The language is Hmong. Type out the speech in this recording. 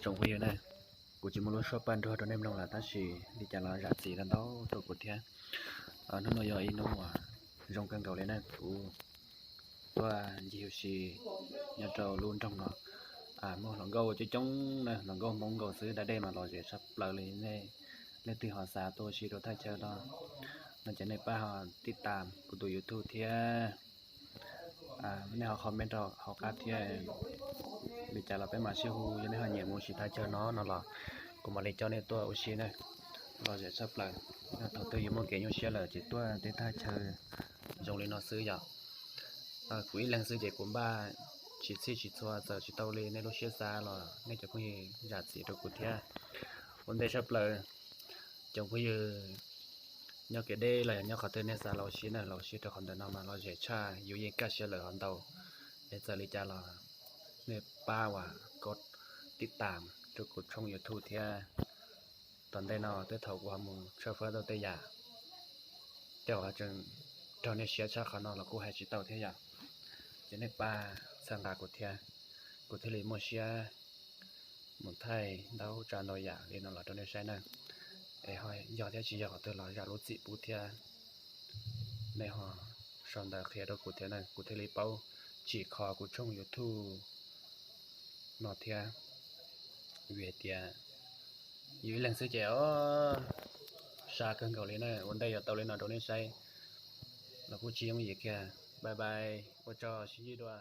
Tsoom phooj ywg na, kuv tsis muaj lub suab paj nruag rau nej mloog lawm tab sis li cas los zam txim ntau ntau rau kuv thiab. Hnub no yog ib hnub uas zoo kawg nkaus li na, kuv tuaj ncig ua si nyob rau lub nroog no. Muaj hluas nkauj coob coob na, hluas nkauj Hmoob nkaus xwb, da dej mas los zem tshaj plaws li. Nej leej twg ho xav tuaj ua si rau thaj chaw no no ces nej pab ho tib tas kuv tus YouTube thiab. Nej ho comment rau hauv qab thiab. Li cas los peb mam sib hu, yog nej ho nyiam mus ua si thaj chaw no no los kuv mam li coj nej tuaj ua si na. Los zem tshaj plaws, yog thaum twg yus muaj kev nyuaj siab lawm ces tuaj tej thaj chaw zoo li no xwb yom. Kuv ib leeg xwb ces kuv npaj tsis txhij tsis txhua, txawm tsis tau li nej lub siab xav los nej cov phooj ywg zam txim rau kuv thiab. Ua ntej tshaj plaws, cov phooj ywg nyob kev deb los yog nyob qhov twg nej xav los ua si na, los ua si rau qhov ntawm no mas los zem tshaj, yus yeej kaj siab lawm ho ntau. Es txawm li cas los nej pab uas kov tib tas rau kuv tshooj YouTube thiab. Tom ntej no tej thaum kuv ho mus tshawb fawb tau tej yam, tej uas tseem raug nej siab tshaj qhov no los kuj hais tsis tau thiab yom. Ces nej pab txhawb nqa kuv thiab, kuv thiaj li muaj siab mus thaij ntau tsav ntau yam li no los rau nej saib na. Es ho yog thiab tsis yog qhov twg los zam lub txim pub thiab. Nej ho sau ntawv qhia rau kuv thiab na, kuv thiaj li paub tsim kho kuv tshooj YouTube no thiab. Vim hais tias yus ib leeg xwb ces o, sab kawg nkaus li na. Ua ntej yuav tau li no rau nej saib los kuj tsis yooj yim kiag. Bye bye, ua tsaug sib ntsib dua.